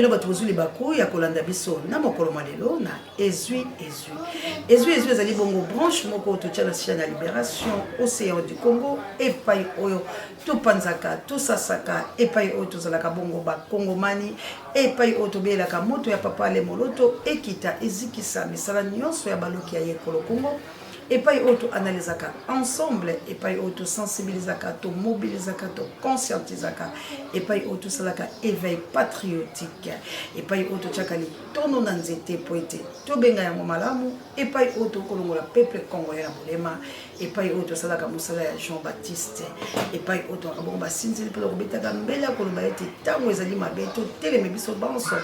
bino bato bozwi libaku ya kolanda biso na mokolo mwa lelo na Ezwi Ezwi. Ezwi Ezwi ezali bongo branche moko totya na chaîne ya Liberation Océan du Congo, epai oyo topanzaka, tosasaka, epai oyo tozalaka bongo bakongomani, epai oyo tobeyelaka moto ya papa Ale Moloto ekita ezikisa misala nyonso ya baloki ya ye ekolo Congo, epai oyo toanalizaka ensemble, epai oyo tosensibilizaka, tomobilizaka, toconscientisaka, epai oyo tosalaka éveil patriotique, epai oyo totyaka litono na nzete mpo ete tobenga yango malamu, epai oyo tokolongola peuple congolais na bolema, epai oyo tosalaka mosala ya Jean Baptiste, epai oyo tokaka bongo basinzili mpo na kobetaka mbela koloba ete ntango ezali mabe toteleme biso banso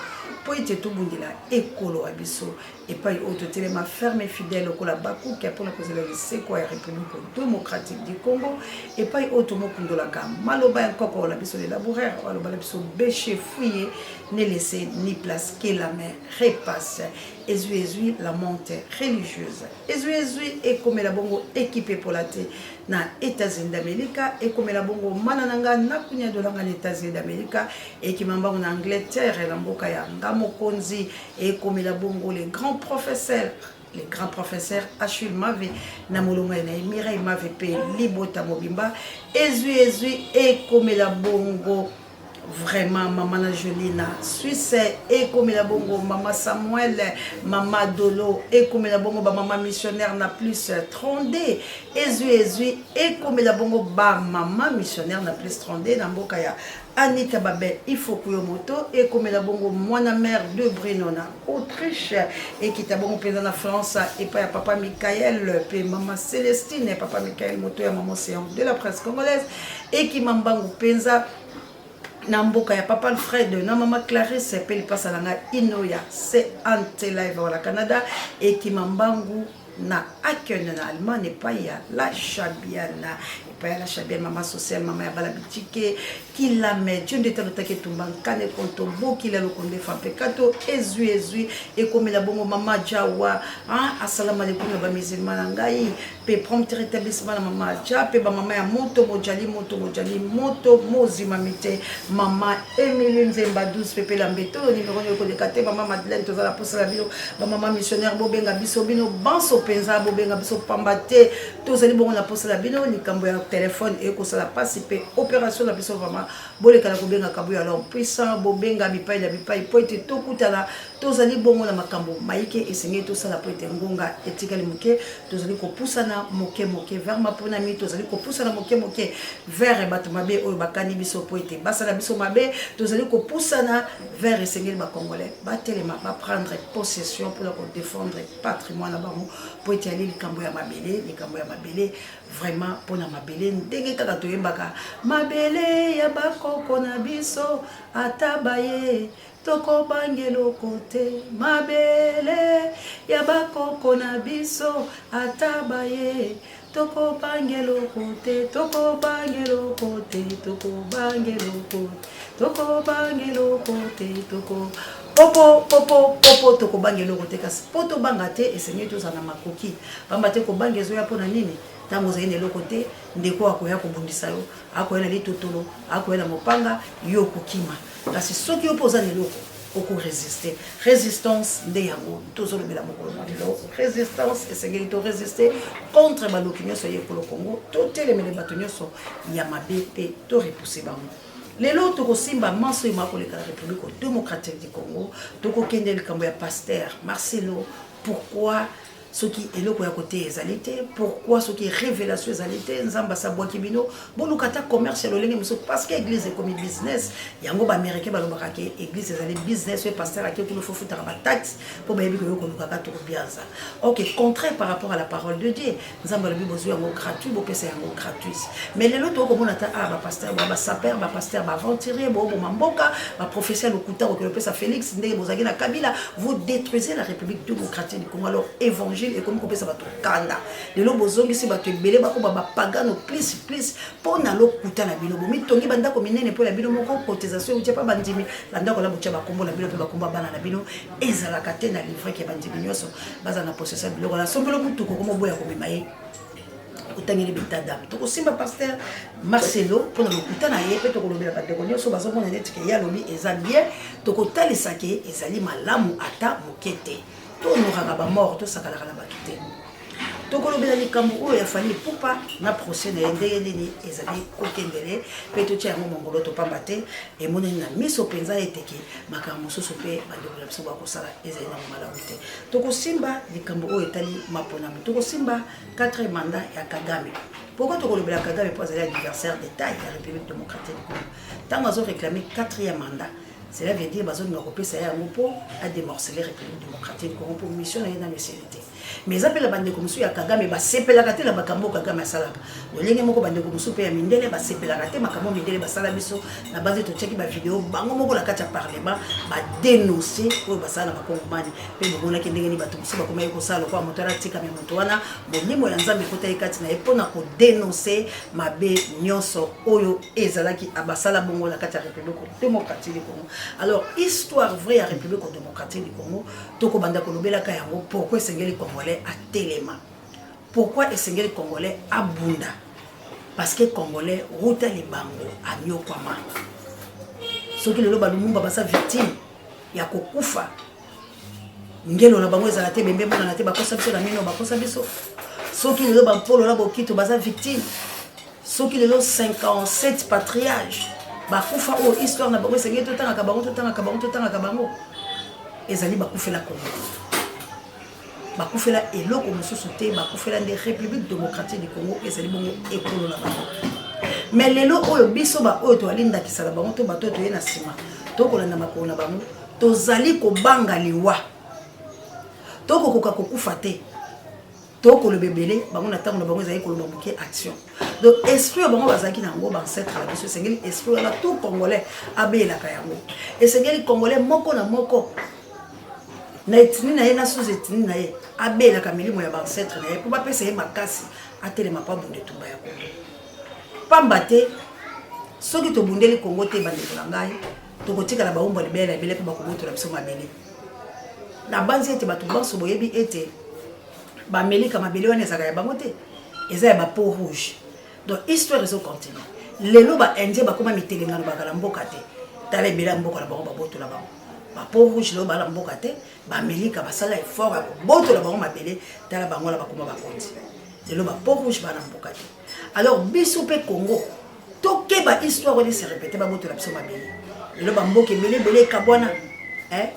mpo ete tobundela ekolo ya biso, epai oyo totelema ferme fidèle lokola bakuke mpo na kozela lisekwa ya République démocratique du Congo, epai oyo tomokundolaka maloba ya nkoko na biso le laboureur oyo aloba na biso bêche fouille ne laissez ni place que la main repasse. Ezwi ezwi la monte religieuse, ezwi ezwi ekomela bongo ekipe epola te na États-Unis d'Amérique, ekomela bongo mana na nga na kunya dolanga na États-Unis d'Amérique, ekima mbango na Angleterre na mboka ya nga mokonzi, ekomela bongo les grands professeurs, le grand professeur Achille Mave na molongo na ye Mireille Mave pe libota mobimba. Ezwi ezwi ekomela bongo vraiment mama na Jolie na Suisse, ekomela bongo mama Samuel, mama Dolo, ekomela bongo ba mama missionnaire na plus 32. Ezwi ezwi ekomela bongo ba mama missionnaire na plus 32 na mboka ya Anita Babel Ifokuyo moto, ekomela bongo mwana mère de Brino na Autriche, ekita bongo mpenza na France epai ya papa Michael pe mama Celestine, papa Michael moto ya mama Océan de la presse congolaise, ekima mbangu mpenza na mboka ya papa Alfred na mama Clarisse pe lipasa na ngai Ino ya CNT Live wala Canada, ekima mbangu na Aachen na Allemagne epai ya La Chabiana, epai ya La Chabiana, mama sociale, mama ya bala bitike kilame Dieu nde talotaki etumba nkane konto bokila lokonde fampe kato. Ezwi ezwi ekomela bongo mama Jawa, asalama alaikum na bamusulman na ngai mpe prompt rétablissement na mama Ja mpe bamama ya moto mojali moto mojali moto mozimami te, mama Emilie Nzemba 12 pepe la mbetolo nimero oyo ekoleka te. Mama Madeleine, toza na posa na bino bamama missionnaire, bobenga biso, bino banso mpenza bobenga biso pamba te tozali bongo na posa na bino. Likambo ya telefone ekosala mpasi mpe opération na biso vraiment boleka na kobenga Kabuya l'homme puissant, bobenga bipai na bipai mpo ete tokutana. Tozali bongo na makambo maike esengeli tosala mpo ete ngonga etikali moke. Tozali kopusana moke moke vers maponami, tozali kopusana moke moke vers bato mabe oyo bakani biso mpo ete basala biso mabe. Tozali kopusana vers esengeli bacongolais batelema, baprendre possession mpona kodefendre patrimoine na bango mpo ete yali likambo ya mabele, likambo ya mabele vraiment mpona mabele, ndenge kaka toyembaka mabele ya bakoko na biso, ata baye tokobanga eloko te, mabele ya bakoko na biso, ata baye tokobanga eloko te, tokobanga eloko te, tokobanga eloko, tokobanga eloko te, toko popo popo popo tokobanga eloko te. Kasi mpo tobanga te, esengeli tozala na makoki, pamba te kobanga ezoya mpo na nini? Ntango ozali na eloko te, ndeko akoya kobundisa yo, akoya na litotolo, akoya na mopanga, yo okokima. Kasi soki yo mpe oza na eloko, okoresiste. Résistance nde yango tozolobela mokolo mwa lelo. Résistance, esengeli toresiste contre baloki nyonso ya ekolo Congo, totelemele bato nyonso ya mabe mpe torepousse bango. Lelo tokosimba manso oyo makoleka na République démocratique du Congo. Tokokende likambo ya pasteur Marcelo. Pourquoi soki eloko ya koteya ezali te? Pourquoi soki révélation ezali te? Nzambe asabwaki bino, boluka ata commerce ya lolenge mosusu, parce que église ekomi business. Yango baaméricain balobaka ke église ezali business. Oyo pasteur ake kuna, fofutaka bataxe mpo bayebi koyo kolukaka tokobianza. Ok, contraire par rapport à la parole de Dieu. Nzambe alobi bozwi yango gratuit, bopesa yango gratuit. Mais lelo tokomona ata a bapasteur ba basaper, bapasteur baaventurier, booboma mboka, baprophétie ya lokuta kokende opesa Félix ndenge bozalaki na Kabila. Vous détruisez la République démocratique du Congo. Alors évangile ekomi kopesa bato kanda. Lelo bozongisi bato ebele bakoma bapagano plus plus mpo na lokuta na bino. Bomitongi bandako minene mpo na bino moko, cotisation euti mpa bandimi. Bandako na botya bakombo na bino mpe bakombo ya bana na bino ezalaka te na livre ke bandimi nyonso baza na possession ya biloko. Na sombelo mutuka, okomoboya komema ye. Otangeli beta dame. Tokosimba pasteur Marcelo mpo na lokuta na ye, mpe tokolobela bandeko nyonso bazomona neti ke ye alobi eza bien. Tokotalisa ke ezali malamu ata moke te. Tohonoraka bamort, tosakalaka na bato te. Tokolobela likambo oyo ya Fally Ipupa na procès na ye, ndenge nini ezali kokendele, mpe totia yango mongolo topamba te. Emonani na miso mpenza ete ke makambo mosusu mpe bandeko na biso bakosala ezali nango malamu te. Tokosimba likambo oyo etali maponami, tokosimba 4 mandat ya Kagame. Pourquoi tokolobela Kagame? Mpo azali adversaire de taille ya République démocratique du Congo. Ntango azoréclame 4e mandat, cela veut dire bazolinga kopesa ye yango mpo adémorceler République démocratique du Congo, mpo mission na ye nano esili te. Mais eza mpe na bandeko mosusu ya Kagame basepelaka te na makambo oyo Kagame asalaka. Lolenge moko bandeko mosusu mpe ya mindele basepelaka te makambo mindele basala biso. Na base totiaki bavideo bango moko na kati ya parlement badénonce oyo basala na bakongomani, mpe bomonaki ndenge nini bato mosusu bakomaki kosala lokola moto wana atikami. Moto wana, molimo ya Nzambe ekotaki kati na ye mpona kodénonce mabe nyonso oyo ezalaki basala bongo na kati ya République démocratique du Congo. Alors, histoire vraie ya République démocratique du Congo, tokobanda kolobelaka yango. Pourquoi esengeli Congolais atelema? Pourquoi esengeli Congolais abunda? Parce que Congolais ruta libango anyokwama. Soki lelo balumumba baza victime ya kokufa, ngelo na bango ezala te, bembe monana te, bakosa biso na mino, bakosa biso. Soki lelo bampolo na bokito baza victime, soki lelo 57 patriarche bakufa, oyo histoire na bango esengeli totangaka bango, totangaka bango, totangaka bango, ezali bakufela Kongo, bakufela eloko mosusu te, bakufela nde République démocratique du Congo, ezali bongo ekolo na bango. Mais lelo oyo biso baoyo toali ndakisa na bango, to bato oyo toye na nsima, tokolanda makolo na bango, tozali kobanga liwa, tokokoka kokufa te. Tokoloba ebele, bango na ntango na bango ezali koloba moke, action. Donc esprit oyo bango bazalaki na yango, baancêtre na biso, esengeli esprit wana tout Congolais abeyelaka yango. Esengeli Congolais moko na moko na ethnie na ye, na sous ethnie na ye, abeyelaka milimo ya baancêtre na ye mpo bapesa ye makasi atelema mpo abunda etumba ya Kongo. Pamba te soki tobundeli Kongo te, bandeko na ngai, tokotikala bawumbu libele na ebele mpe bakobotola biso mabele. Nabanzi ete bato banso boyebi ete bamelika mabele wana ezalaka ya bango te, eza ya bapeau rouge. Donc histoire ezocontinue. Lelo baindien bakóma mitelengano, bakala mboka te. Tala ebele ya mboka na bango babotola bango, bapeau rouge lelo bala mboka te. Bamelika basala effort ya kobotola bango mabele, tala bango wana bakóma bakonzi lelo, bapeau rouge bana mboka te. Alors biso mpe Congo tokeba, histoire wana ese répété, babotola biso mabele. Lelo bamboka ebele ebele ekabwana, eh?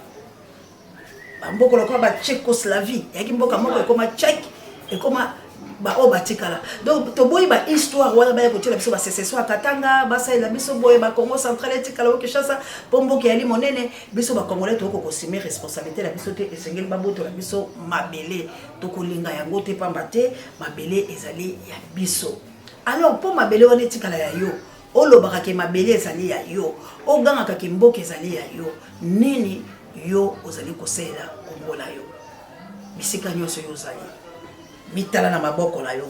Bamboka lokola batchécoslavie eyaki mboka moko, ekoma tchèque, ekoma baoyo batikala. Donc toboyi bahistoire wana baya kotiela biso basécession ya Katanga, basalela biso boye, bakongo central etikala o Kinshasa mpo mboka eyali monene. Biso bacongolais tokoki kosime responsabilité na biso te. Esengeli babotola biso mabele, tokolinga yango te, pamba te mabele ezali ya biso. Alors mpo mabele wana etikala ya yo, olobaka ke mabele ezali ya yo, ogangaka ke mboka ezali ya yo, nini yo ozali kosalela Kongo na yo? Bisika nyonso yo ozali, mitala na maboko na yo.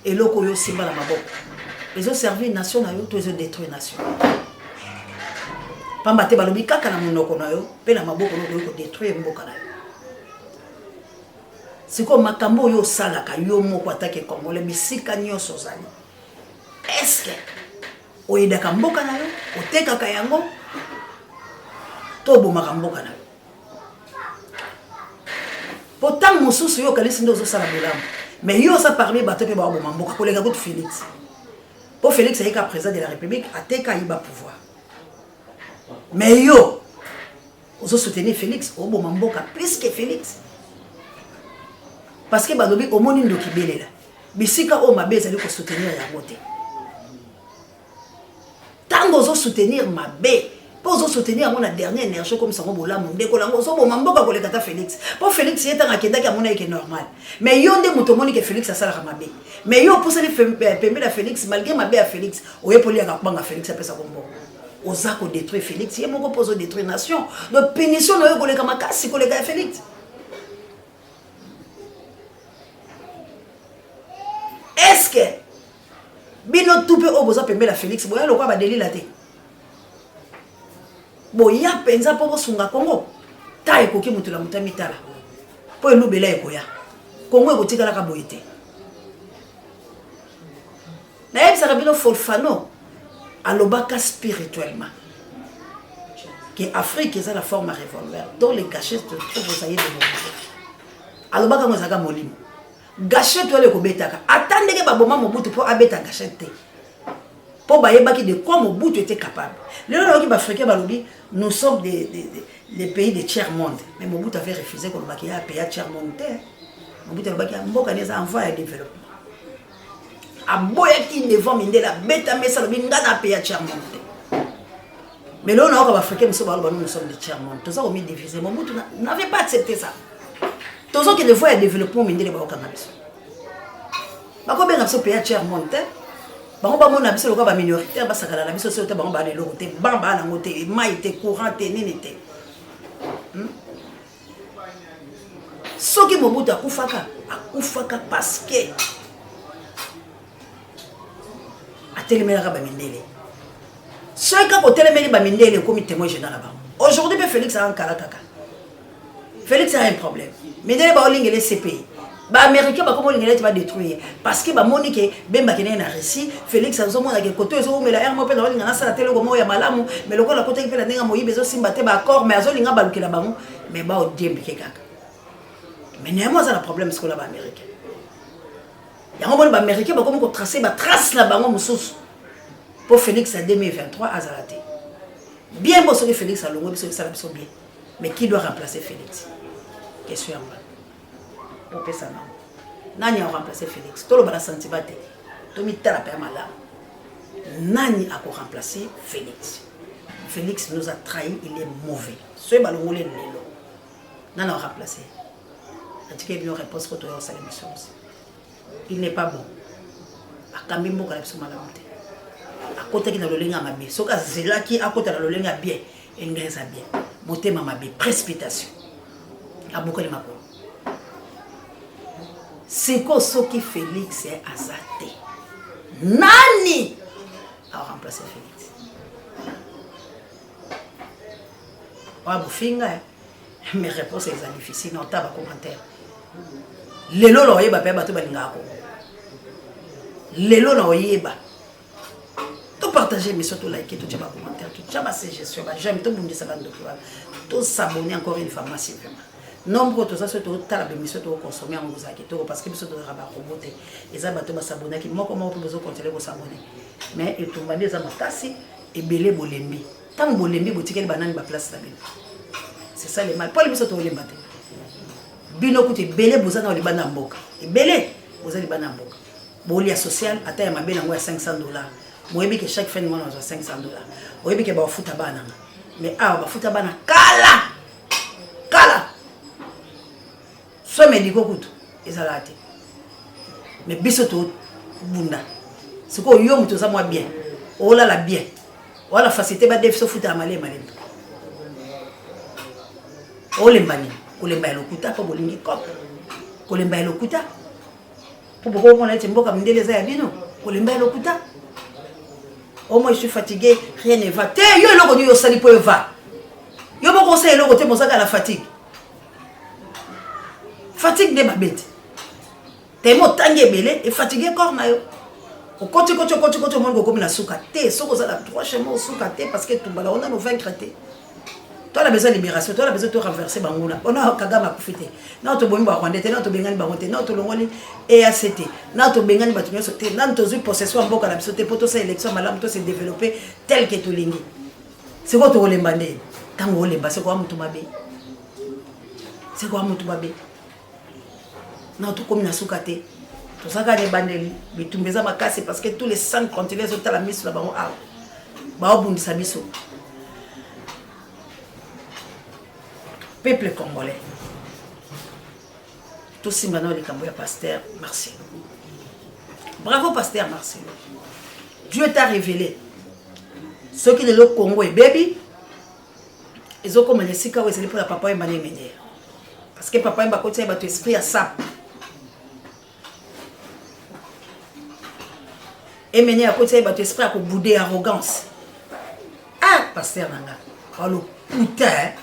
Eloko oyo osimba na maboko ezoservir nation na yo to ezodétruire nation? Pamba te balobi kaka na monoko na yo mpe na maboko na okoki kodétruire mboka na yo. Sikoyo makambo oyo osalaka yo moko atake Congolais, bisika nyonso ozali, est-ce oyedaka mboka na yo, otekaka yango to obomaka mboka na yo? Po ntango mosusu yo okanisi nde ozosala bolamu, mais yo oza parmi bato mpe baoboma mboka koleka kutu Félix. Mpo Félix ayeka président de la République, ateka, ayiba pouvoir, mais yo ozosoutenir Félix, oboma mboka plus que Félix. Parce que balobi omoni ndoki belela bisika oyo mabe ezali, kosoutenir yango te. Ntango ozosoutenir mabe mpo ozosoutenir yango na dernière énergie, okomisa yango bolamu, ndeko nango ozoboma mboka koleka ta Félix. Mpo Félix ye ntango akendaki amona ke normal, mais yo nde moto omoni ke Félix asalaka mabe, mais yo opusani pembeni ya Félix malgré mabe ya Félix, oye mpo liaka kobanga Félix apesa kombongo. Oza kodétruire Félix ye moko mpo ozodétruire nation. Donc punition na yo koleka makasi koleka ya Félix. Est ce que bino tu mpe oyo boza pembeni ya Félix, boya lokola badelila te, boya mpenza mpo bosunga Kongo? Ta ekoki moto na moto amitala, mpo elubela ekoya, Kongo ekotikalaka boye te. Nayebisaka bino Folfano alobaka spirituellement que Afrique eza na forme ya revolver dont les gâchettes se trouvent aux aïeux de Mobutu. Alobaka yango ezalaka molimo. Gâchette wana ekobetaka ata ndenge baboma Mobutu mpo abeta gâchette te. Mpo bayebaki de quoi Mobutu était capable. Lelo nayoki ba-Africains balobi nous sommes des, les pays de tiers monde. Mais Mobutu avait refusé kolobaki ya pays ya tiers monde te. Mobutu alobaki mboka ne eza en voie ya développement. Aboyaki devant mindele, abeta mesa, alobi nga na pays ya tiers monde te. Mais lelo nayoka ba-Africains mosusu baloba nous, nous sommes des tiers monde. Toza komi-diviser. Mobutu n'avait pas accepté ça. Tozokende voie ya développement, mindele baokanga biso. Bakobenga biso pays ya tiers monde te. Bango bamona biso lokola baminoritaire, basakana na biso soki te. Bango baa na eloko te, ban baa nango te, mai te, courant te, nini te. Soki Mobutu akufaka, akufaka parce que atelemelaka bamindele. Soki kaka otelemeli bamindele, ekomi témoin gênant na bango. Aujourd'hui mpe Félix ankala kaka. Félix a un problème. Mindele baolingela CPI, baaméricain bakoma olingela ete badétruire parce que bamoni ke Bemba akendeki na Russie. Félix azomona ke koto ezowumela ere moko mpe naolinga nasala te eloko moko ya malamu, mais lokola akotaki mpe na ndenge ya moyibi, ezosimba te baaccord, mais azolinga balukela bango, mais baodiembike kaka. Mais néanmoins aza na problème sikoyo na baaméricain. Yango moni baaméricain bakomi kotrace batrace na bango mosusu mpo Félix ya 2023 azala te bien. Bo soki Félix alongwe, biso esala biso bien. Mais qui doit remplacer Félix? Question yango opesa nango, nani aremplace Félix? Toloba na sentiment te, tomitala mpe ya malamu. Nani akoremplace Félix? Félix nous a trahi, il est mauvais. Soki balongoli lelo, nani aremplace? Natikeli bino réponse po toya kosala émission. Il n'est pas bon. Akambi mboka na biso malamu te. Akotaki na lolenge ya mabe. Soki azelaki akota na lolenge ya bien, elingi eza bien. Motema mabe, précipitation, abukali makolo. Siko soki Félix aza te, nani aremplace Félix? Oya bofinga, mais réponse eza difficile. Na ota bacommentaire lelo na oyeba mpe bato balingaka Kongo. Lelo na oyeba, topartage émission, tolike, totia bacommentaire, totia basuggestion, baj'aime, tobundisa bandoki wana, tosabonner encore une fois massivement. Nombre oyo toza, soki totala bémission, tokonsome yango, kozala kitoko, parce que biso tozalaka barobots te. Eza bato basabonaki moko moko mpe bozokontinue kosabonner, mais etumba nde eza makasi. Ebele bolembi. Ntango bolembi, botikeli banani baplace na bino? C'est ça le mal. Pole biso tokolemba te. Bino kutu ebele boza na libanda ya mboka, ebele boza libanda ya mboka, bolia social ata ya mabe nango ya 500 $. Boyebi ke chaque fin de mois nazwa 500 $, oyebi ke bafuta bana nanga. Mais awa bafuta bana kala kala, soins médicaux kutu ezalaka te. Mais biso tobunda. Sikoyo yo moto oza mwa bien, olala bien, wala facilité, badefi ofutaka malema malembe, olemba nini? Kolemba ya lokuta mpo bolingi cope, kolemba ya lokuta mpo bokomona ete mboka mindele eza ya bino, kolemba ya lokuta. Au moins je suis fatigué, rien ne va te. Yo eloko nini osali mpo eva? Yo moko osala eloko te, mozaka na fatigue. Fatigue nde mabe te. Temo otangi ebele, efatigue corps na yo. Okoti koti, okoti koti, omoni kokomi na suka te. Soki oza na droit chemin, osuka te, parce que etumba na ona ovaincre te. Toza na besoin libération, toza na besoin to renverser banguna. Ona Kagame akufi te, nano tobomi barwandais te, nano tobengani bango te, nano tolongoli EAC te, nano tobengani bato nyonso te, nano tozwi possession ya mboka na biso te mpo tosala élection malamu, tose développer tel que tolingi. Sikoyo tokolemba nde ntango olemba, sikoyo motu mabe, sikoyo motu mabe. Na tokomi na suka te, toza kaka na ebandeli. Bitumba eza makasi parce que tous les cinq continents ezotala miso na bango awa, baobundisa biso. Peuple congolais, tosimba nao likambo ya pasteur Marcelo. Bravo pasteur Marcelo, Dieu t'a révélé. Soki lelo Congo ebebi, ezokoma na esika oyo ezali mpona Papa Wemba na Emeneya, parce que Papa Wemba akotisa ye bato esprit ya sape. Emeneya akotisa ye bato esprit ya kobude, arrogance. Ah, pasteur na nga, balokuta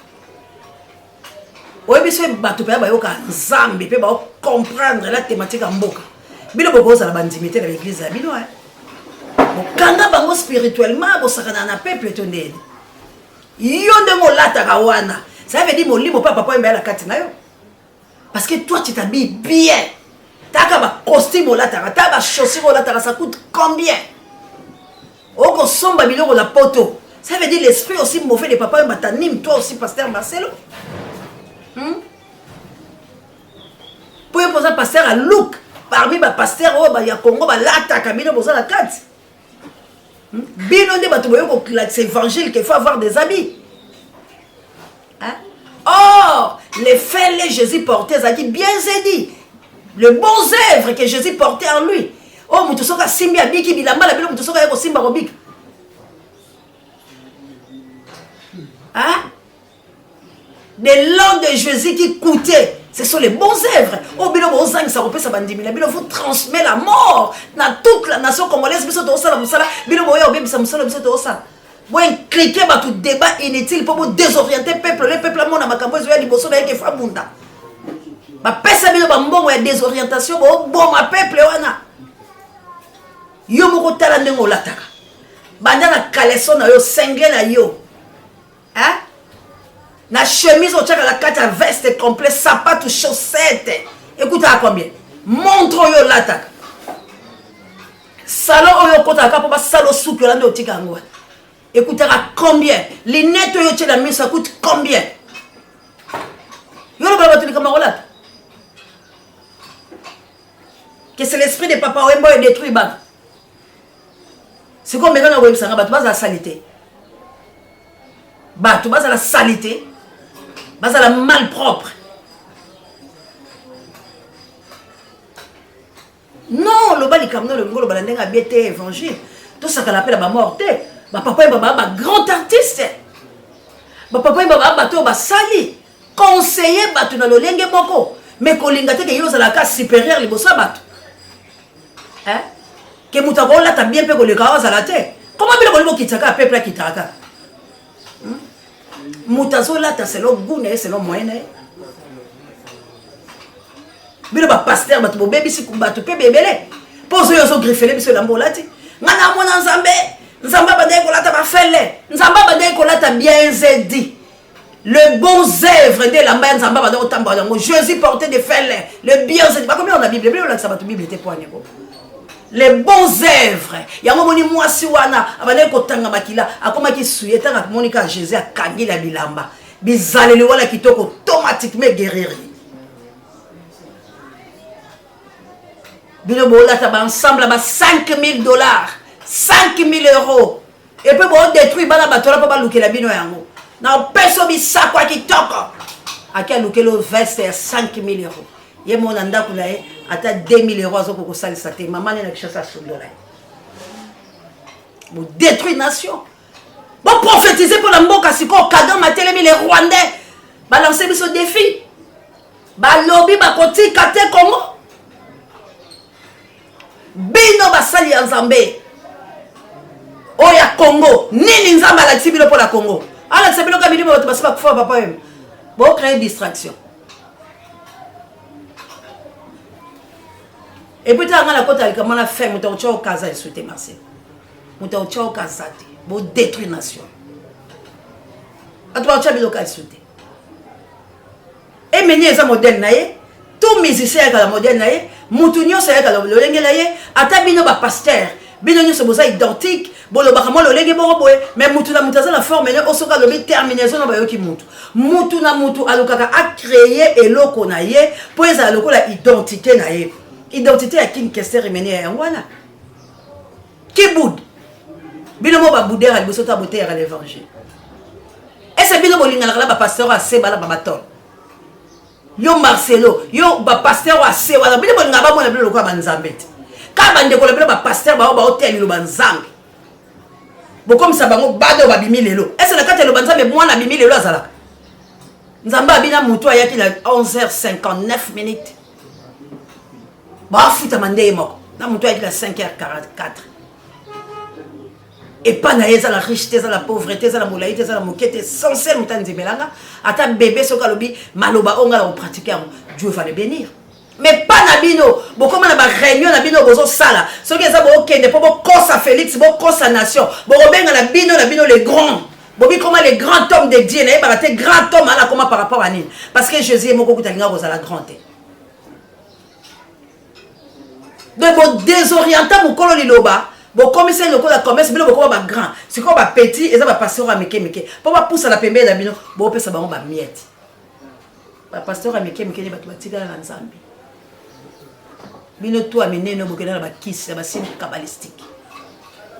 oyebi so bato mpenza bayoka Nzambe mpe baocomprendre la thématique ya mboka. Bino bokozala bandimi te na baeglise ya bino. Bokanga bango spirituellement, bosakana na peuple to ndeni. Yo ndenge olataka wana, ça veut dire molimo pa papa Wemba na kati na yo. Parce que toi tu t'habilles bien. Taka ba costume olataka, ta ba chaussures olataka, ça coûte combien? Okosomba biloko na poto. Ça veut dire l'esprit aussi mauvais de papa Wemba t'anime toi aussi pasteur Marcelo. Po yo poza pasteur à look parmi ba pasteur oyo ba ya Congo balataka bino boza na kati. Bino nde bato boyo kolakisa évangile qu'il faut avoir des habits. Hein? Or, les faits que Jésus portait, ezalaki bien dit. Le bon œuvre que Jésus portait en lui. Oh, moto soki asimbi abiki bilamba na bino, moto soki aye kosimba kobika. Hein? Des langues de Jésus qui coûtaient. Ce sont les bons œuvres. Oh, bino bozangisa kopesa bandimi na bino, vous transmet la mort na toute la nation congolaise. Biso tozosala mosala, bino boya obebisa mosala, biso tozosala. Bo impliquer bato débat inutile po bo désorienter peuple, le peuple amona makambo ezoya liboso na ye ke fa bunda. Bapesa bino bambongo ya désorientation, boboma peuple wana. Yo moko tala ndenge olataka. Banda na caleçon na yo, singlet na yo. Hein? Na chemise otiaka na kati ya veste complet, sapatu, chaussette. Ekutaka combien? Montre oyo olataka. Salon oyo okotaka mpo basala osuki olandi otika yango wana. Ekutaka combien? Lunette oyo otie na miso coûte combien? Yo lobala bato likambo ya kolata. Que c'est l'esprit de papa Wemba oyo détruit bana. Sikoyo meka na koyebisa nga bato bazala salite. Bato bazala salite, bazala mal propre. Non, loba likambo na olingi oloba na ndenge abie te évangile. Tosakana mpe na bamort te. Bapapa Wemba baa ba grand artiste. Bapapa Wemba baa bato oyo basali conseiller bato na lolenge moko, mais kolinga te ke yo ozalaka supérieur liboso ya bato. Hein? Ke moto akolata bien mpe koleka azala te. Comment bino bolingi bokitisa kaka peuple akitaka kaka? Moto azolata selon goût na ye, selon moyen na ye. Bino ba pasteur bato bobebisi bato mpe bebele. Mpo ozoyo ozogriffele biso elamba olati. Nga na mona Nzambe, Nzambe abandaki kolata bafele, Nzambe abandaki kolata bien zedi. Le bon œuvre nde elamba ya Nzambe abandaki kotambola yango. Jésus portait des fele, le bien zedi. Bakomi na Bible, bino olakisa bato Bible te po aneko. Les bons œuvres. Yango moni mwasi wana abandaki kotanga makila, akomaki suye ntango amoni kaka Jésus akangi na bilamba. Bizaleli wana kitoko automatiquement guérir. Bino bolata ba ensemble ba 5000 dollars, 5000 euros. Et puis bo détruire bana bato wana po balukela bino yango. Na opeso bisako ya kitoko. Aki alukeli veste ya 5000 euros. Ye moko na ndako na ye ata 2000 euros azokoka kosalisa te. Mama ne na Kinshasa asundola ye. Bo détruire nation. Bo prophétiser mpo na mboka sikoyo Kagame atelemi les Rwandais balancer biso défi. Balobi bakotika te Congo. Bino basali ya Nzambe oyo ya Congo, nini Nzambe alakisi bino mpo na Congo? Alakisa bino kaka milimo bato basi bakufa papa oyo. Bo créer distraction. Et puis tanga na kota likambo na fin moto akotya okaza lisusu te Marcel. Moto akotya okaza te. Bo détruire nation. Bato bakotya bino okaza lisusu te. Emeni eza modèle na ye, tout musicien ayaka na modèle na ye, mutu nyonso ayaka na lolenge na ye, ata bino ba pasteur, bino nyonso boza identique, bolobaka mwa lolenge moko boye, mais mutu na mutu aza na forme ne, osoki alobi terminaison na bayoki mutu. Mutu na mutu alukaka a créer eloko na ye po ezala lokola identité na ye. Identité ya King Kester Emeni ya yango wana. Kibud. Bino mo ba boudera liboso ta boteyaka l'évangile. Est-ce bino bolinganaka na ba pasteur ase bala ba batol? Yo Marcelo, yo ba pasteur ase wana bino bolingaka bamona bino lokola ba nzambe te. Kaka bandeko na bino ba pasteur bao baoteya liloba nzambe. Bokomisa bango bado babimi lelo. Est-ce na kati ya liloba nzambe mwana abimi lelo azalaka? Nzambe abina moto ayaki na 11h59 minutes. Bafutama nde ye moko na moto ayaki na 5h44. Epa na ye eza na riche te, eza na pauvreté, eza na molai te, eza na moke te. Essentiel moto andimelanga ata bebe soki alobi maloba oyo ngai na kopratike yango, Dieu va le bénir. Mais pas na bino, bokoma na ba réunion na bino bozosala. Soki eza bokende po bokosa Félix, bokosa nation, bokobenga na bino na bino les grands. Bobi koma les grands hommes de Dieu, nayebaka te grand homme ala koma par rapport à nini? Parce que Jésus ye moko kuta alinga kozala grand te. Donc bo désorienta mokolo liloba, bokomisa ye lokola commerce, bino bokoma ba grand. Sikoyo ba petit eza ba pasteur ya mike mike. Po bapusa na pembeni na bino, bopesa bango ba miettes. Ba pasteur ya mike mike nde bato batikala na Nzambe. Bino to ya minene bokenda na bakisi na basine kabbalistique.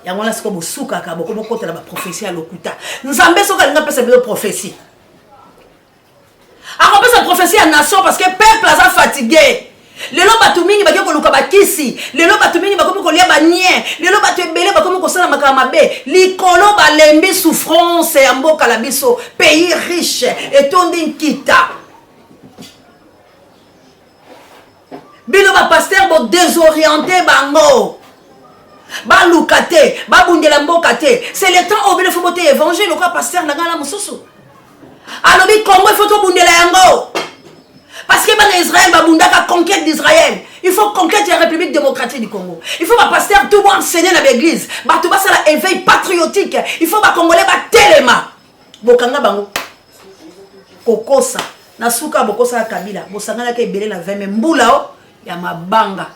Yango wana sikoyo bosukaka bokomokota na baprophetie ya lokuta. Nzambe soki alingi apesa bino prophetie, akopesa prophetie ya nation parce que peuple aza fatigué. Lelo bato mingi bake koluka bakisi, lelo bato mingi bakomi kolia banien, lelo bato ebele bakomi kosala makambo mabe likolo balembi souffrance ya mboka na biso, pays riche etondi nkita. Bino ba pasteur bo désorienter bango, baluka te, babundela mboka te. C'est le temps oyo bino faut boteya évangile lokola pasteur na ngai na mosusu alobi Congo il faut tobundela yango parce que bana Israël babundaka conquête d'Israël. Il faut conquête ya République démocratique du Congo. Il faut ba pasteur tout bo enseigner na baeglise, bato basala éveil patriotique. Il faut bacongolais batelema, bokanga bango kokosa na suka bokosala Kabila, bosanganaka ebele na 20 mai mbula o ya mabanga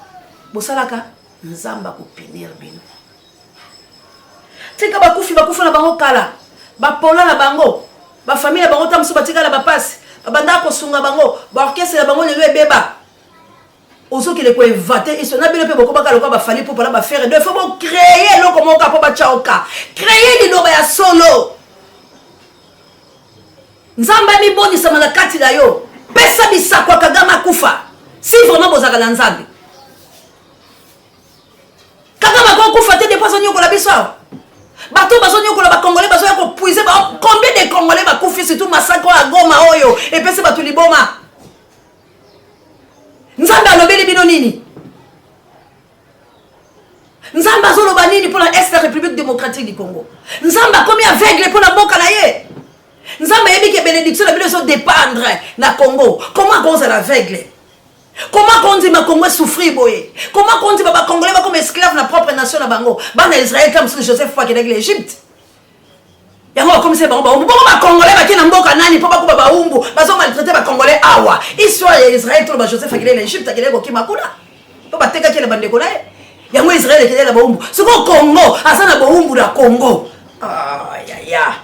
bosalaka, Nzambe akopinir bino. Tika bakufi bakufa na bango kala, bapola na bango, bafamille na bango ta mosusu batikala bapasi, babandaka kosunga bango, baorchestre na bango lelo ebeba. Ozokende koinvente iso na bino mpe bokobaka lokola bafali mpo mpona bafere. Donc il faut bocreye eloko moko mpo batya oka creye liloba ya solo. Nzambe amibonisama na kati na yo, pesa bisako ya Kagame akufa. Si vraiment bozalaka na Nzambe, Kagame akokufa te. Depuis azonyokola biso awa, bato bazonyokola bacongolais, bazoya kopuise. Combien de Congolais bakufi? Surtout massacre oyo ya Goma oyo epesi bato liboma. Nzambe alobeli bino nini? Nzambe azoloba nini mpona est ya République démocratique du Congo? Nzambe akomi aveugle mpona mboka na ye? Nzambe ayebi ke bénédiction na bino ezodépendre na Congo. Comment akozala aveugle? Comment kondima Congo esouffrir boye? Comment kondima bacongolais bakoma esclave na propre nation na bango? Bana Israel ta mosusu Joseph po akendaki na Egypte, yango bakomisa bango baumbu. Bongo bacongolais bake na mboka nani mpo bakoba baumbu? Bazomaltraite bacongolais awa. Histoire ya Israel, toloba Joseph akendaki na Egypte, akendaki kokima kuna mpo batekaki na bandeko na ye. Yango Israel ekendaki na baumbu. Sikoyo Congo aza na boumbu na Congo. Ayaya,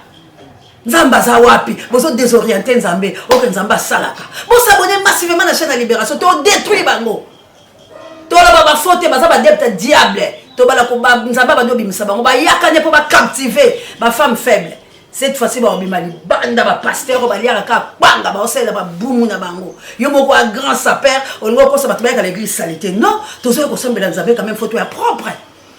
Nzambe aza wapi? Bozo désoriente Nzambe. Oke Nzambe asalaka. Bosabone massivement na chaîne ya Libération, todétruire bango. Toloba bafaute, baza badepte diable. Tobala Nzambe abandi obimisa bango, bayaka nde mpo bacaptive bafemme faible. Cette fois-ci baobima libanda. Bapasteur oyo baliaka kaka kwanga, baosalela babumu na bango. Yo moko ya grand saper, olingi okosa bato bayaka na église salité. Non, tozoya kosambela Nzambe quand même, photo ya propre.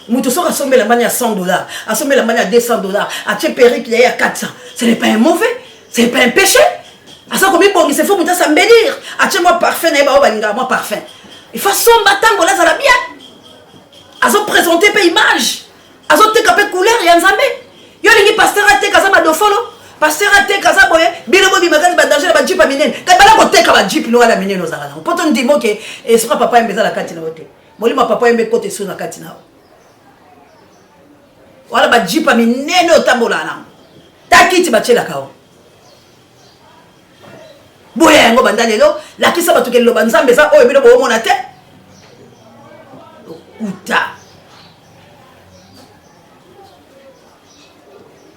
Moto soki asombela mbani ya 100 $, asombela mbani ya 200 $, atie perruque ya ye ya 400, ce n'est pas un mauvais, ce n'est pas un péché. Aza komibongisa, faut moto asambelire, atie mwa parfum na ye. Bao balingaka mwa parfum, il faut asomba, ntango azala bien, azoprésente mpe image, azoteka mpe couleur ya Nzambe. Yo olingi pasteur ateka aza madofolo, pasteur ateka aza boye. Bino bobima kati badanger na bajeep ya minene. Kasi bala koteka bajeep no wana minene ozalaka nango, mpo to ndimo ke esprit papa yembe eza na kati na yo te. Molimo ya papa yembe ekota esu na kati na yo wana. Bajeep ya minene otambolaka nango, ta kiti batielaka yo boya yango. Banda lelo, lakisa bato ke liloba Nzambe eza oyo bino boomona te. Lokuta,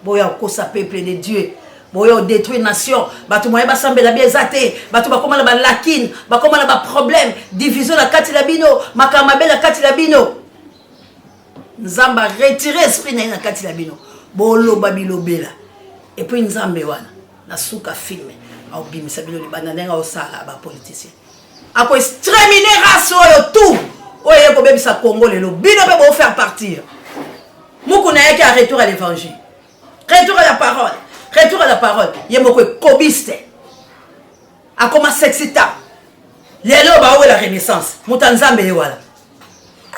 boya kokosa peuple de Dieu, boya odétruire nation. Bato moye basambela bi eza te. Bato bakóma na balakine, bakóma na baproblème, division na kati na bino, makambo mabe na kati na bino. Nzambe aretire esprit na ye na kati na bino, boloba bilobela. Et puis Nzambe wana na suka film aobimisa bino libanda ndenge aosala bapoliticien, akoextermine race oyo tout oyo eye kobebisa Congo. Lelo bino mpe bofaire partir. Mukuna ayaki ya retour à l'évangile, retour à la parole, retour à la parole. Ye moko ekobiste, akoma sexita. Lelo baowela renaissance, moto ya Nzambe ye wana.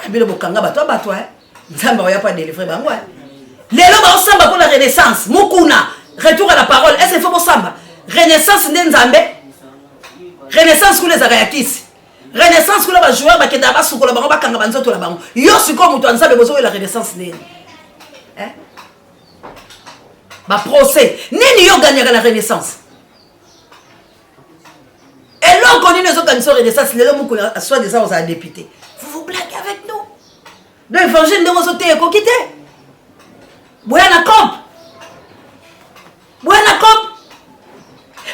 Bino bokanga bato ya bato, Nzambe aoya mpo adelivre bango. Lelo baosamba mpona renaissance. Mukuna, retour à la parole. Est ce faut bosamba renaissance nde Nzambe? Renaissance kuna ezalaka ya kisi. Renaissance kuna ba joueur bakendaka basukola bango bakanga banzoto na bango. Yo sikoyo moto ya Nzambe bozowela renaissance nini? Eh? Ba procès nini yo gagnaka na renaissance? Eloko nini ezokanisa renaissance lelo mokolo soit disant ozala député? Vous vous blaguez avec nous. Donc évangile ndenge ozoteya ekoki te. Boya na camp. Boya na camp.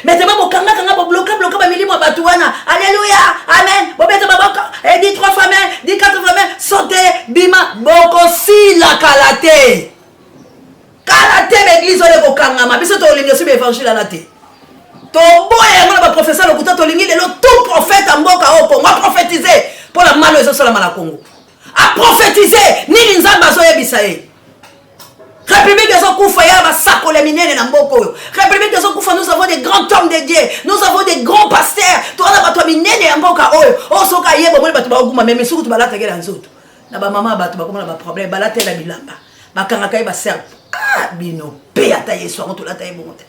Mais tema bokangaka nga bobloka bloka bamilimo ya bato wana. Alléluia, amen. Bobeta maboko. Et dit trois fois amen, dit quatre fois amen. Saute, bima, bokosila kala te. Kala te ba église oyo ekokangama. Biso tolingi osi ba évangile ala te. Toboya yango na ba professeur lokuta tolingi lelo tout prophète ya mboka oyo Congo aprophétise mpo na malo ezosalama na Congo. Aprophétise nini Nzambe azoyebisa ye. République ezokufa ya basakoli ya minene na mboka oyo. République ezokufa, nous avons des grands hommes de Dieu, nous avons des grands pasteurs. Toza bato ya minene ya mboka oyo. Oyo soki ayeba omoni bato bakoguma meme soki balataka na nzoto. Na ba mama bato bakoma na ba problème, balatela bilamba. Bakangaka ye ba serpe. Ah bino pe ata Yesu yango tolata ye bongo te.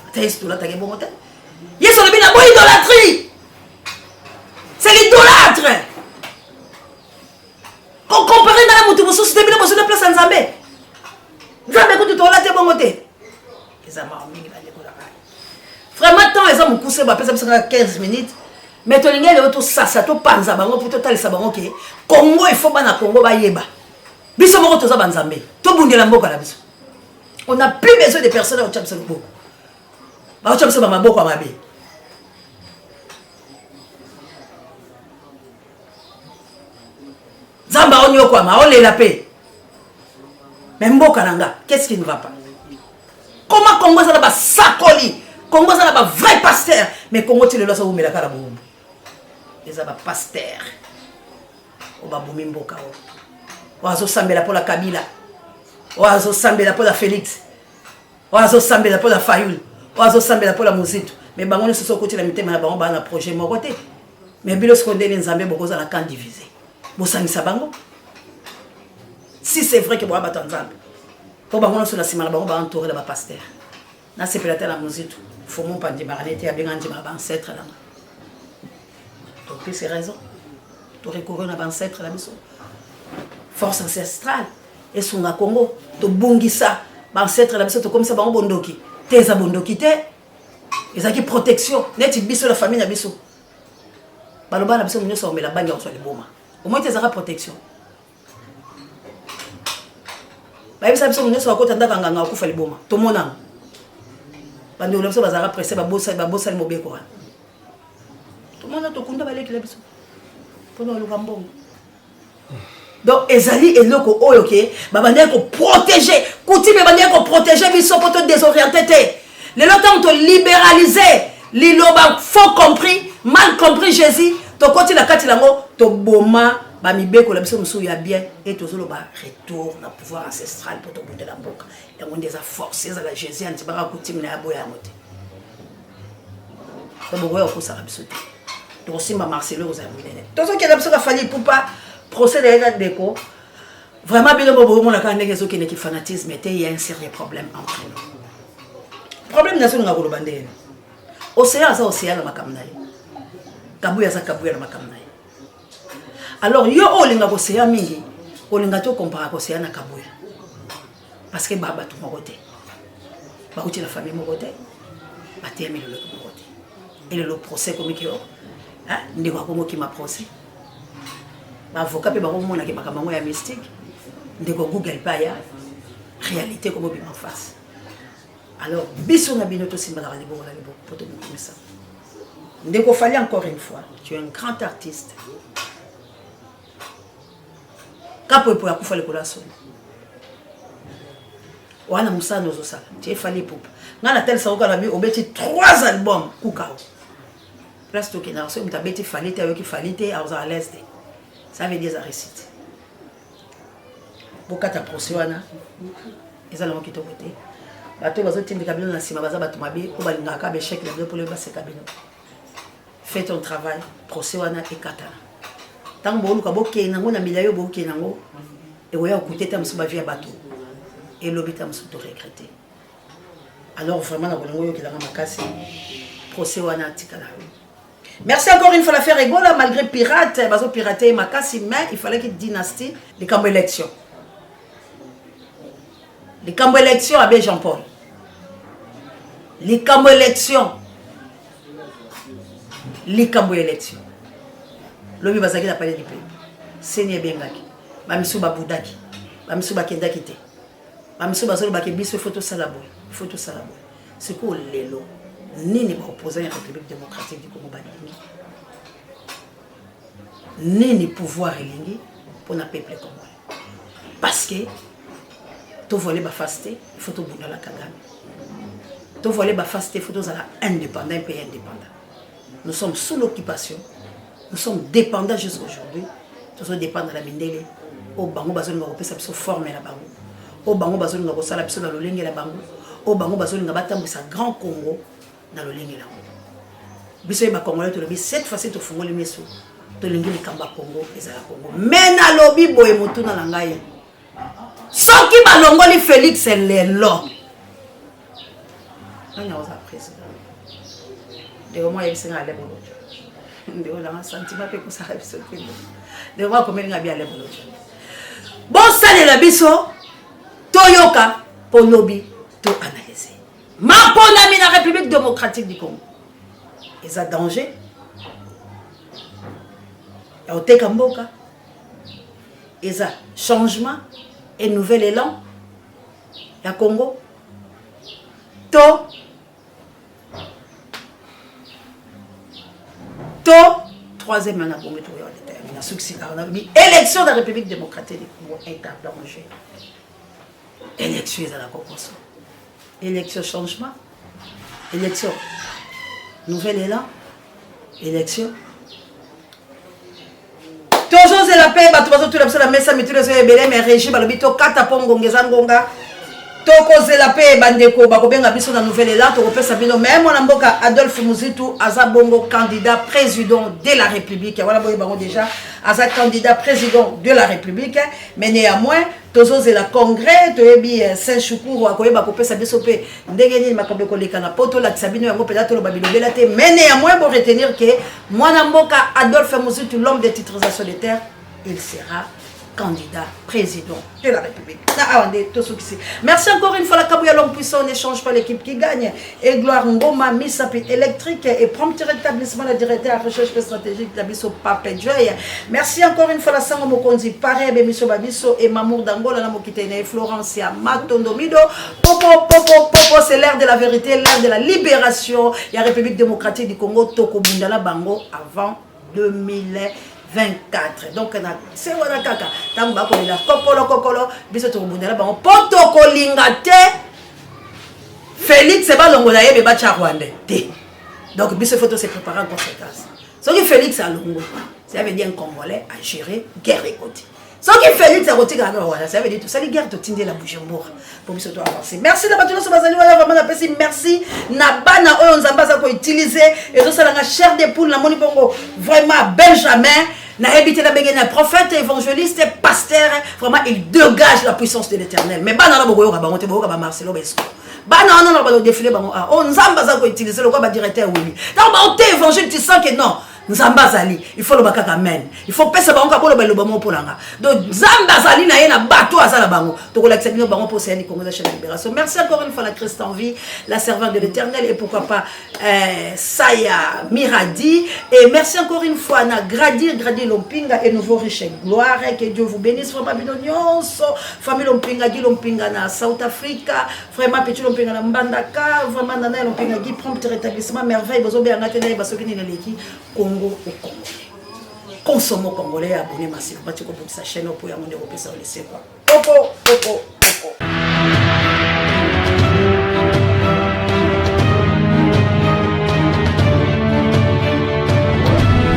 Ata Yesu tolataka ye bongo te. Yesu alobi na boyi idolâtrie. C'est l'idolâtre. Ko comparer nga na moto mosusu te, bino bozwi na place ya Nzambe. Nzambe kutu tola te bongo te. Eza mawa mingi bandeko na ngai. Vraiment temps eza mokuse, bapesa biso kaka 15 minutes. Mais tolingi lelo tosasa, topanza bango mpo totalisa bango ke Congo, il faut bana Congo bayeba. Biso moko toza banzambe, tobundela mboka na biso. On n'a plus besoin de personnes oyo biso loboko. Baotya biso ba maboko ya mabe. Nzambe aonyokwama, aolela pe. Mais mboka na nga, qu'est-ce qui ne va pas? Comment Congo eza na basakoli? Congo eza na ba vrai pasteur, mais Congo ti lelo azowumelaka na bowumbu. Eza ba pasteur oyo babomi mboka oyo. Oyo azosambela mpo na Kabila, oyo azosambela mpo na Félix, oyo azosambela mpo na Fayulu, oyo azosambela mpo na Muzito. Mais bango nyonso soki okoti na mitema na bango baa na projet moko te. Mais bino sikoyo ndenge Nzambe bokozala camp divisé. Bosangisa bango. Si c'est vrai que boya bato ya Nzambe. Po bango nyonso na nsima na bango ba entouré na ba pasteur. Nasepela te na Muzito. Fumu mpa ndimaka nete abenga ndimaka ba ancêtre na nga. Topesi raison. To recourir na ba ancêtre na biso. Force ancestrale esunga Congo, tobungisa ba ancêtre na biso, tokomisa bango bondoki. Te eza bondoki te. Ezalaki protection neti biso na famille na biso. Baloba na biso nyonso omela bangi ya kozwa liboma. Omoi te ezalaka protection. Bayebisa biso nyonso akota ndako ya nganga akufa liboma. Tomonana. Bandeko na biso bazalaka presse, babosani mobeko wana. Tomona tokunda baleki na biso mpona koluka mbongo. Donc ezali eloko oyo ke babandaki koprotege coutume, ebandaki koprotege biso mpo to désoriente te. Lelo ntango toliberalize liloba faux compris, mal compris Jésus, tokoti na kati nango, toboma bamibeko na biso mosusu ya bien e tozoloba retour na pouvoir ancestral mpo tobundela mboka. Yango nde eza force, ezala Jésus andimaka coutume na ya boya yango te. Bokoya kokosaka biso te. Tokosimba Marcelo kozala monene. Tozokenda biso ka Fally Ipupa, procès na ye na ndeko. Vraiment bino bo bomona kaka ndenge ezokende ki fanatisme te, il y a un sérieux problème entre nous. Problème nazolinga koloba ndenge. Océan aza océan na makambo na ye. Kabuya aza Kabuya na makambo na ye. Alors yo oyo olingaka océan mingi, olinga te okomparaka océan na Kabuya. Parce que ba bato moko te. Bauti na famille moko te. Bateyami loloko moko te. Elelo procès komi ki ndeko akomokima procès. Ba avocat pe bakomonaka makambo yango ya mystique. Ndeko Google pe aya réalité komobima en face. Alors biso na bino tosimbalaka liboko na liboko po tomokumisa. Ndeko Fally, encore une fois, tu es un grand artiste. Kapoepo akufa likolo ya solo. Wana mosala ozosala. Tu es Fally Ipupa. Nga na telesa oka na bi obeti 3 albums kukao. Place tokendaka soki moto abeti Fally te, ayoki Fally te, azala à l'aise te. Ça veut dire eza réussite. Bokata procès wana eza nango kitoko te. Bato bazotindika bino na nsima baza bato mabe oyo balingaka ba échec na bino mpo baseka bino. Fais ton travail, procès wana ekatana. Ntango boluka bokende nango na milayo, bokende nango ekoya kokute ta mosusu bavie ya bato elobi ta mosusu to regrete. Alors vraiment na kolinga oyokelanga makasi procès wana atikala yo. Merci encore une fois la Ferre Gola malgré pirate bazo pirater makasi mais il fallait qu'il dynastie likambo élection. Likambo élection abbé Jean-Paul. Likambo élection. Likambo élection. Lobi bazaki na palais du peuple. Seni ebengaki. Ba misu babudaki. Ba misu bakendaki te. Ba misu bazoloba ke biso faut tosala boye. Faut tosala boye. Sikoyo lelo nini ba opposants ya République démocratique du Congo balingi? Nini pouvoir elingi mpona peuple congolais? Parce que tovoile baface te, il faut tobundala Kagame. Tovoile baface te, il faut tozala indépendant, un pays indépendant. Nous sommes sous l'occupation, nous sommes dépendants jusqu'aujourd'hui. Tozodépendre na mindele oyo bango bazolinga kopesa biso forme na bango, oyo bango bazolinga kosala biso na lolenge na bango, oyo bango bazolinga batambwisa grand Congo na lolenge na bango. Biso ye bakongolais tolobi cette fois-ci tofungoli miso, tolingi likambo ya Congo ezala Congo. Mais nalobi boye, motuna na ngai, soki balongoli Félix lelo, nani akozala président? Ndeko moko ayebisi ngai alebo lojo, ndeko nanga sentiment mpe ekosala biso te. Ndeko moko akomeli ngai bi alebo lojo, bosalela biso toyoka mpo lobi to analyse maponami na République démocratique du Congo. Eza danger ya koteka mboka, eza changement et nouvel élan ya Congo to troisième année bongo toya déterminer na suki sika na bi élection de la République démocratique du Congo est en danger. Élection ezala kokoso, élection changement, élection nouvel élan, élection tozozela mpe bato bazotula biso na mesa mituna ezo ebele. Mais régie balobi tokata mpo ngonga eza ngonga. Tokozela mpe bandeko bakobenga biso na nouvel élan, tokopesa bino. Mais mwana mboka Adolphe Muzitu aza bongo candidat président de la République wana, boye bango déjà aza candidat président de la République. Mais néanmoins tozozela congrès, toyebi Saint Shukuru akoyeba kopesa biso mpe ndenge nini makambo ekoleka na po tolakisa bino yango mpenza, toloba bilobela te. Mais néanmoins bo retenir ke mwana mboka Adolphe Muzitu, l'homme de titrisation de terre, il sera candidat président de la République. Na awa nde tosukisi. Merci encore une fois la Kabouya, l'homme puissant, n'échange pas l'équipe qui gagne. Et Gloire Ngoma, Misapi électrique et prompt rétablissement la directeur recherche stratégique la biso Pape Joy. Merci encore une fois la Sango Mokonzi, Pare Bemiso Babiso et Mamour d'Angola na Mokitene Florencia Matondo Mido. Popo popo popo, c'est l'ère de la vérité, l'ère de la libération. Il y a République démocratique du Congo, Toko Bundala Bango avant 2024. Donc na se wana kaka ntango bakolela kokolo kokolo, biso tokobundela bango mpo tokolinga te Félix balongola ye be batya Rwandais te. Donc biso faut se préparer en conséquence. Soki Félix alongo, ça veut dire un Congolais a géré guerre ekoti. Soki Félix akotikala kaka wana, ça veut dire tosali guerre, totindela Bujumbura po biso to avance. Merci na bato nyonso bazali wana. Vraiment napesi merci na bana oyo Nzambe aza koutiliser, ezosalanga chair de poule. Namoni bongo vraiment Benjamin, nayebi te nabenge na prophète, évangéliste, pasteur, vraiment il dégage la puissance de l'Éternel. Mais bana wana bokoyoka bango te, boyoka bamarcelo baesco. Bana wana na badéfilé bango, ah oyo Nzambe aza koutiliser lokola badirecteur wili. Ntango baote évangile, tu sens que non, Nzambe azali. Il faut loba kaka amen, il faut pesa bango kaka boloba eloba moko mpo na nga. Donc Nzambe azali na ye na bato aza na bango, tokolakisa bino bango mpo seyani Congo eza chaîne de libération. Merci encore une fois la Christ en vie, la servante de l'Éternel, et pourquoi pas Saya Miradi. Et merci encore une fois na Gradir Gradir Lompinga et nouveau riche gloire. Que Dieu vous bénisse vraiment bino nyonso, famille Lompinga, Guy Lompinga na South Africa, vraiment petit Lompinga na Mbandaka, vraiment nana Lompinga Guy, prompt rétablissement, merveille. Bozobeyanga te nayeba soki nini eleki. Congo au Congolais, consomme congolais, abonné massivement, ti kobongisa chaîne opo yango nde kopesa yo lesekwa. Popo popo.